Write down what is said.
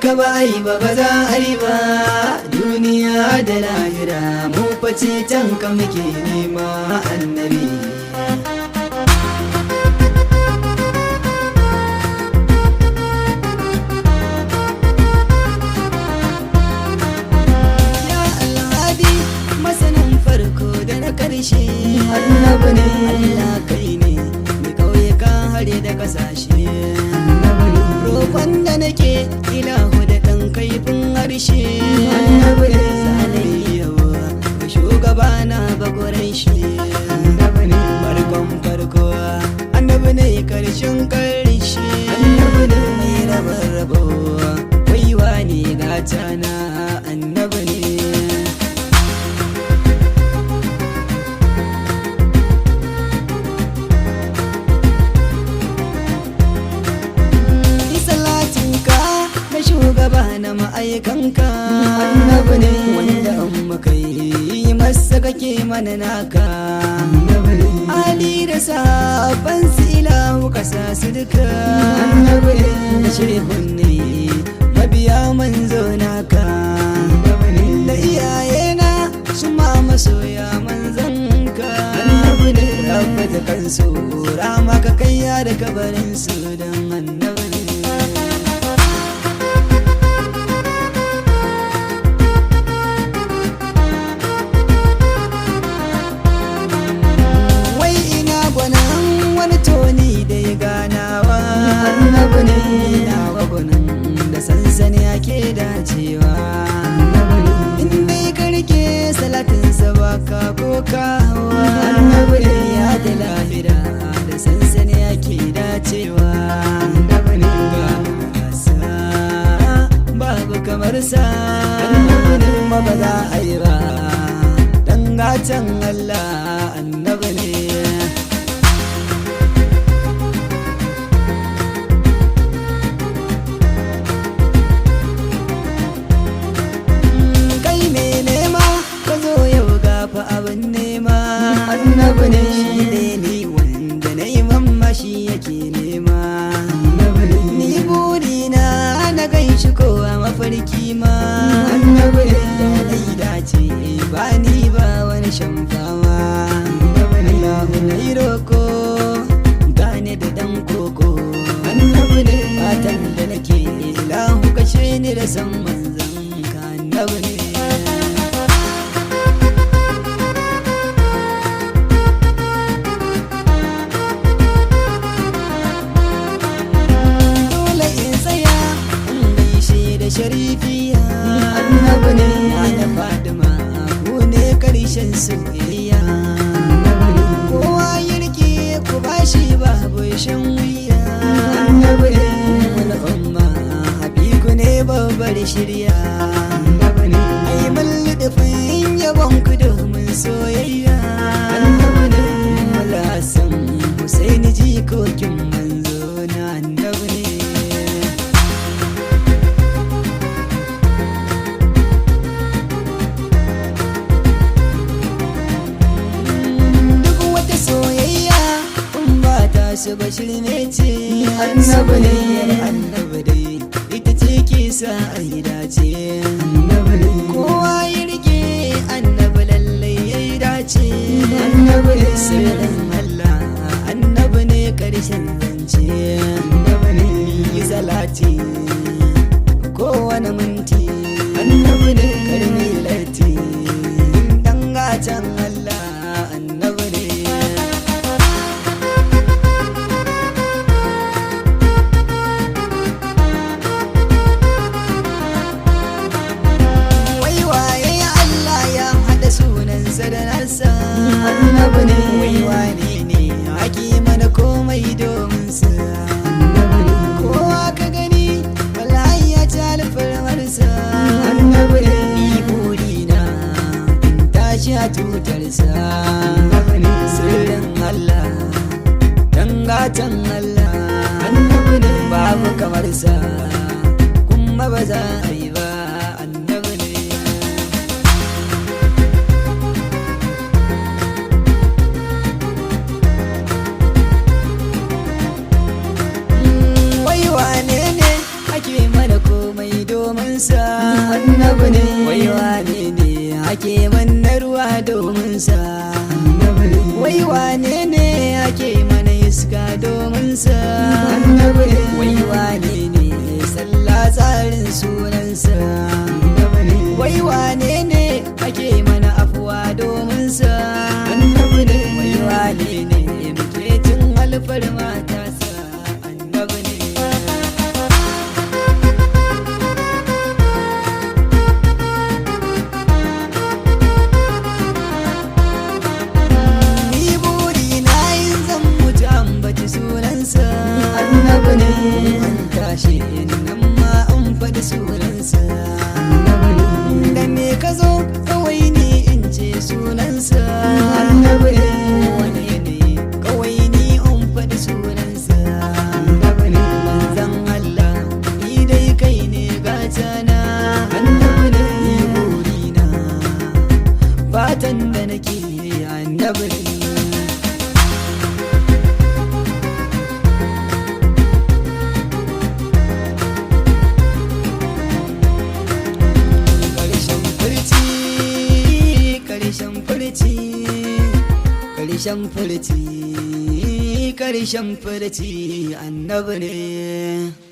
Duka ba a yi ba, ba za a yi ba, duniya da lahira mu face can ka muke nema, annabi. Ya Alhadi, masanin farko da na karshe, Annabi ne. Allah kai ne mai kauyuka har da kasashe. Annabi ne. Roƙon da nake ilahu da ɗan kaifin harshe, Annabi ne. Sanai yau ga shugaba na bagoran shi. Annabi ne. Farkon farko annabi ne, karshen karshe Annabi ne. Mai rabar rabo, waiwa ne gata na, annabi ne. Salatinka na shugaba na ma'aikanka, Annabi ne. Wanda an muka yi masa kake mana naka. Annabi ne. Ali da sabon su ilahu kasa su duka. Annabi ne. Da shehun ne mabiya manzo naka. Annabi ne. Da iyayena su ma masoya manzanka. Annabi ne. Rabbata kansu rama ka kaiya da kabarin su don annabi ne. Wai ina gwanin wani toni da ya ganawa? Annabi ne. Ina gwanin da sansani ake dacewa? Annabi ne. In dai ka rike salatinsa ba ka kokawa. Annabi ne. Ya da lahira da sansani ake dacewa. Annabi ne. Ga babu kamar sa. Annabi ne. Kuma ba za a yi ba, dan gatan Allah, annabi ne. Kai mai nema, ka zo yau gafa abin nema. Annabi ne. Shi ne ni wanda na yi mamma shi yake nema. Annabi ne. Ni burina na gan shi ko a mafarki ma. Annabi ne. Da na yi dace ba ni ba wani shan fama. Annabi ne. Allahu na yi roko, gane da dan koko. Annabi ne. Fatan da nake ilahu kashe ni da san manzon ka, annabi ne. Dole in tsaya in gaishe da sharifiya. Annabi ne. Na Fadima, ku ne karshen soyayya. Annabi ne. Kowa ya rike ku bashi babu shan wuya. Annabi ne. Wani umma habiku ne babbar shirya. Annabi ne. Ai malludufin yabon ku domin soyayya. Annabi ne. Alhassan Husaini jikokin manzo na, annabi ne. Duk wata soyayya in ba ta su ba shirme ce. Annabi ne. Soyayyar annabi dai ita ce ke sa a yi dace. Annabi ne. Kowa ya rike annabi lallai ya yi dace. Annabi ne. Sirrin Allah annabi ne karshen zance. Annabi ne. Yi salati kowane minti. Annabi ne. Karni latti dan gatan Allah, annabi ne. Wai waye Allah ya haɗa sunansa da nasa? Annabi ne. Wai wane ne ake mana komai domin sa? Annabi ne. Kowa ka gani wallahi ya ci alfarmarsa. Annabi ne. Ni burina in tashi a tutarsa. Annabi ne. Sirrin Allah, dan gatan Allah, Annabi ne. babu kamar sa kuma ba za a yi ba, annabi ne. Wai wane ne ake mana komai? sunansa. Annabi ne. Wani yanayi kawai ni in faɗi sunansa. Annabi ne. Manzan Allah, ni dai kai ne gatana. Annabi ne. Ni burina, fatan da nake, annabi ne. Karshen furci, karshen furci, karshen furci, karshen furci, annabi ne.